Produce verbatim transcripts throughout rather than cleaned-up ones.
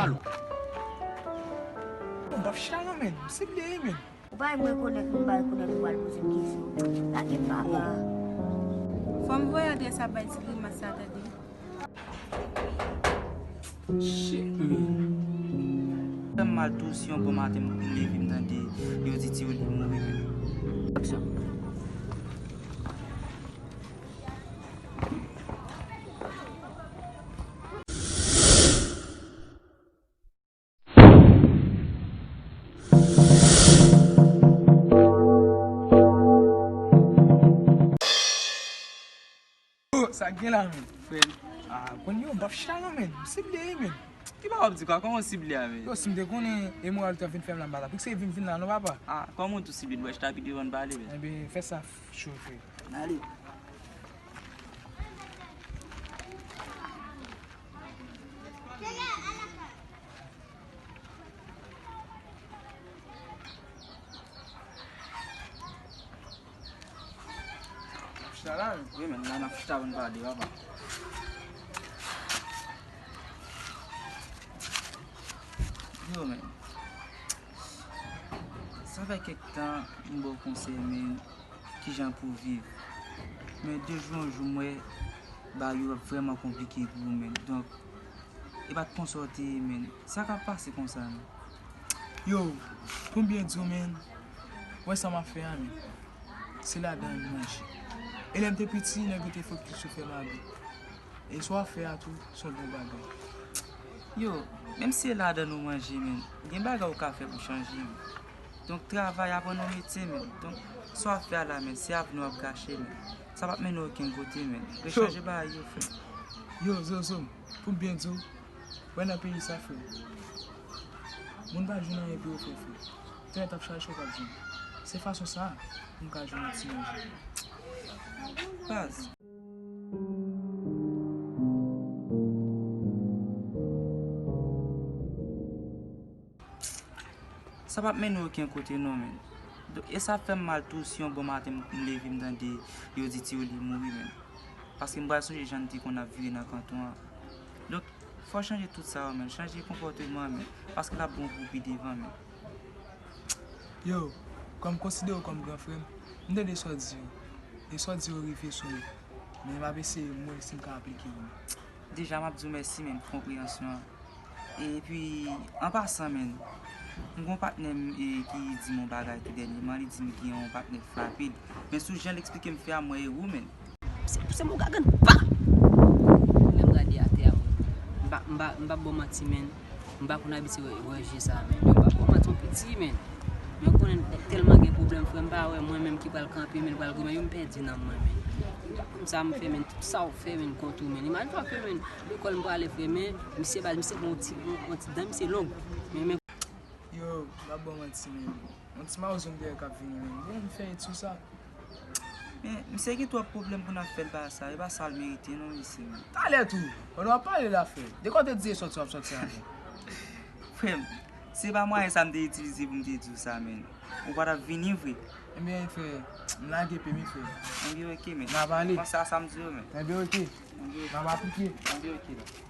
Alo. Bon, m p ap chita non, men. M sible, men. Ou pa menm rekonèt m, m pa rekonèt ou pral poze m kesyon. Lage m papa. Fò m voye adrès la bay ti grimas la, tande. Shit, man. Fè m mal tou si yon bon maten m leve m tande yo di Ti Oli mouri, men. Yo, sa k gen la, men? Frè m. Ah, konn yo, m p ap chita non, men. M sible, men. Ki bagay w ap di, kwa? Kòman w sible a, men? Yo, si m te konnen e moral te vin fè m la, m pa t ap fikse vin, vin la non, papa. Ah, kòman w tou sible? Dwèt chita pi devan n pale, men. Enben, fè sa, cho, frè. Ale. Chita la, wi, men, la n ap chita pou n pale, papa. Yo, men. Sa fè kèk tan, m ba w konsèy, men, kijan pou w viv. Men, de jou an jou, m wè, bagay yo ap vrèman konplike pou ou, men. Donk, e pa t konsa w te ye, men. Sa k ap pase konsa, men? Yo, pou m byen di w, men, wè sa m ap fè a, men. Se ladan l manje. E lè m te piti, nèg yo te fokis sou fè m abi. E sa w ap fè a tou, se yon bon bagay. Yo, menm si se ladan nou manje, men, gen bagay ou ka fè pou chanje, men. Donk, travay, aprann yon metye, men. Donk, sa w ap fè a la, men, se avni w ap gache, men. Sa p ap mennen w okenn kote, men. Rechanje bagay yo, frè. Yo, Zozo, pou m byen di w, wè nan peyi sa, frè. Moun pa jwenn anyen pou yo fè, frè. Tèt ap chaje, w p ap jwenn. Se fason sa pou m ka jwenn yon ti manje. Baz. Sa p ap mennen w okenn kote non, men. Donk, e sa fè m mal tou si yon bon maten m leve m tande yo di Ti Oli mouri, men. Paske m pral sonje jan n te konn ap vire nan kanton an. Donk, fò w chanje tout sa yo, men. Chanje konpòteman an, men. Paske l ap bon pou w pi devan, men. Yo, kòm m konsidere w kòm gran frè m, m tande sa w di yo. E sa w di yo rive sou mwen. Men m ap eseye m wè si m ka aplike yo, men. Deja, m ap di w mèsi, men, pou konpreyansyon an. Epi, an pasan, men, m gon patnè m, e, ki di m yon bagay tou dènyèman, li di m gen yon patnè frape l. Men sou jan l eksplike m fè a, m wè e ou, men. Se, se m yon gagann pa! Lè m gade atè a, m pa, m pa, m pa ba w manti, men. M pa konn abitye wè, wè je sa, men. Yo pa ba w manti, yon piti, men. Men w konnen tèlman gen pwoblèm, frè, m pa wè mwen menm ki pral kanpe, men pral goumen, yo m pèdi nanm mwen, men. M pa konn sa m fè, men. Tout sa w fè, men, kont ou, men. Imajine w fè, men. Lekòl m prale, frè, men misye baz, misye gen yon ti, yon, yon ti dan misye long. Men, men. Yo, m pa ba w manti, men. Yon ti mawozo m dèyè k ap vini, men. Bon, m fè etid sou sa. Men, misye gen twòp pwoblèm pou n ap fè l pa sa. E pa sa l merite, non, mesye, men. Talè tou, pandan w ap pale la, frè. De kote w te di e sòti w ap sòti avè l? Frè m, se pa mwayen sa m te itilize pou m te di w sa, men. Ou pa t ap vini vre. Ebyen, frè, m lage pye m wi, frè. Ebyen, oke, men. N a pale. Panse a sa m di yo, men. Ebyen, oke. Ebyen, oke. N ap aplike. Ebyen, oke, la.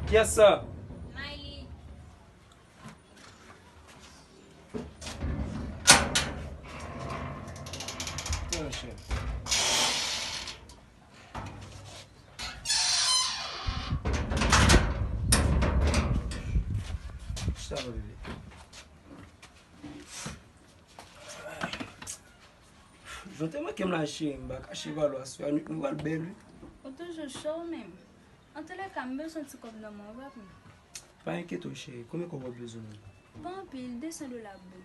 Kiyès sa? Mayli. Tande, chè. Chita la, bebe. Jan w te manke m la, cheri, m pa kache ba w, aswè a nwit nou pral bèl, wi. Ou toujou cho, menm. Antouleka, m bezwen ti kòb nan men w, papa. Pa enkyete w, cheri. Konbyen kòb w ap bezwen menm? Pa anpil, de san dola ap bon.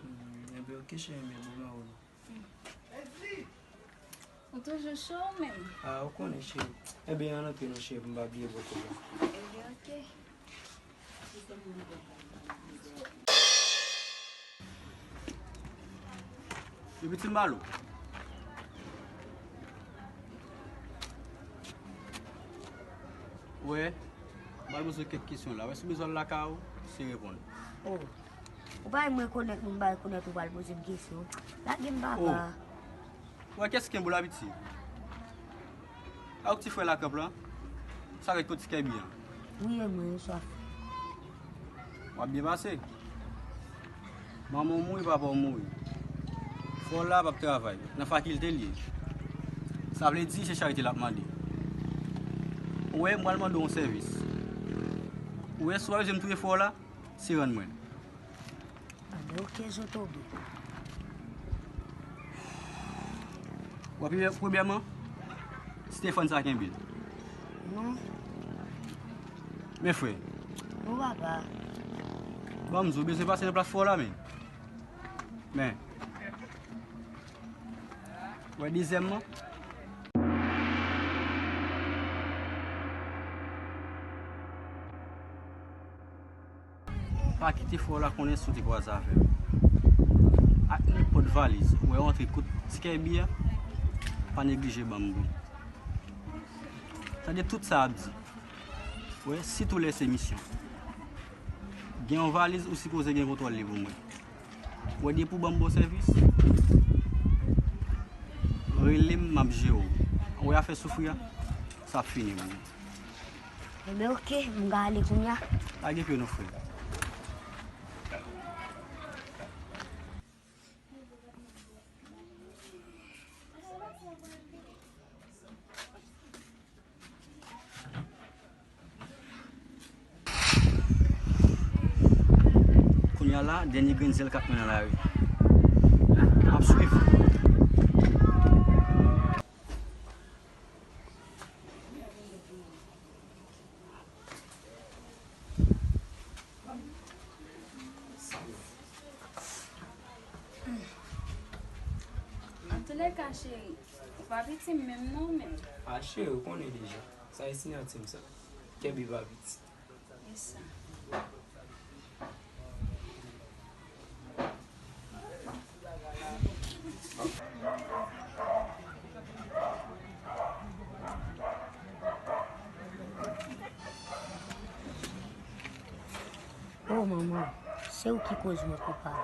Hmm, enben, oke, cheri, men bon, m a wè w. Hmm. Ou toujou cho, menm. Ah, ou konnen, cheri. Enben, ann antre non, cheri, pou m pa bliye ba w kòb la. Enben, oke. Yo piti m ba l ou. Wè, m pral poze w kèk kesyon la. Wè si w bezwen al lakay ou, se reponn. Oh. Ou pa menm rekonèt mwen, m pa rekonèt ou pral poze m kesyon. Lage m papa. Oh. Wè kès kenbe w la piti? A ou k ti frè Lakanp lan? Sa rèt kot ti Kèbi an? Wi, e mwen, yo swaf. W ap byen pase. Manman w mouri, papa w mouri. Frè w la p ap travay. Nan fakilte l ye. Sa vle di se charite l ap mande. Ou wè, m pral mande w yon sèvis. Ou wè, si w pa bezwen m touye frè w la, se rann mwen. Anben, oke, Zotobe. Bon, premye-, premyèman, Stefan sa kenbe l. Non. Men frè. Non, papa. Ban m di w, bezwen pase nan plas frè w la, men. Men. Wè, dezyèmman. Pa kite frè w la konnen si w te kwaze avè l. Ak nenpòt valiz ou wè w antre kot ti Kèbi a, pa neglije ban m bri. Tande tout sa ap di. Wè, sitou lè se misyon. Gen yon valiz ou sipoze gen kontwòl li pou mwen. Wè, depi w ban m bon sèvis, rele m, m ap jere w. Wè, afè soufri a, sa ap fini pou mwen. Enben, oke, m ka ale kounye a. Lage pye w non, frè. Kounye a la, dènye grenn zèl k ap mennen nan lari. M ap swiv. Antoulèka, cheri, ou pa piti m menm non, men. A, cheri, ou konnen deja. Sa e siyati m sa. Kèbi pa piti. E sa. O manman, se ou ki koz mwen koupab.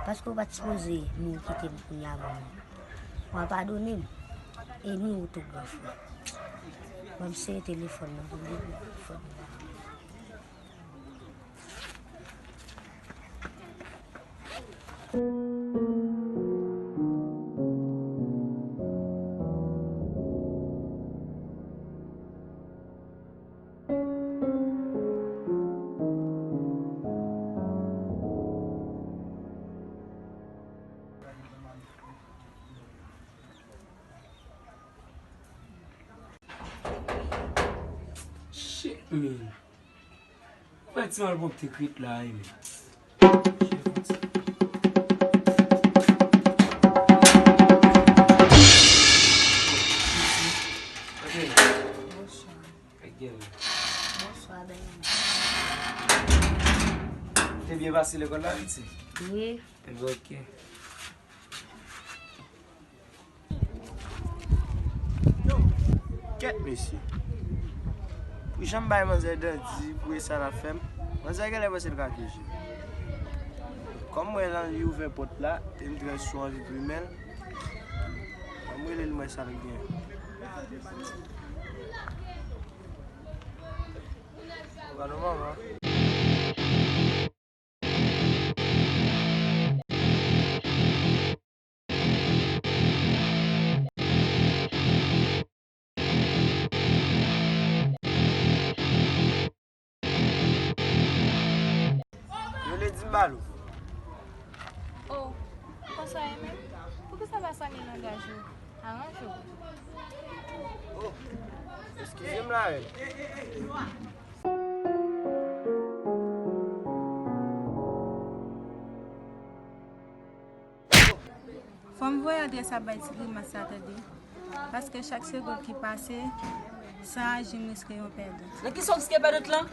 Paske ou pa t sipoze mouri kite m kounye a manman. Ou a padone m. E ni ou tou gran frè. Ban m sere telefòn nan pou m dekouvri telefòn nan. Shit, man. Fè ti malpwòpte kwit la, wi, men. Bonswa. Bonswa, bèl. Te byen pase lekòl la, piti? Wi. Enben, oke. Kèt, mesye. Pou jan m bay manzè dandi, pou e sa l ap fè m, manzè genlè panse l ka keje. Kòm m wè l anvi ouvè pòt la, e m trè sou anvi plimen l, ban m rele l m wè sa l gen. Pardon, manman. Yo le di m ba l ou. Oh, ou konsa ye menm? Poukisa pa sale langaj ou? Aranje w. Oh, eskize m la, rèn. Fò m voye adrès ap bay ti grimas sa tande. Paske chak segonn ki pase, san aji m riske yon pèdant. Nan kisa w riske pèdant lan?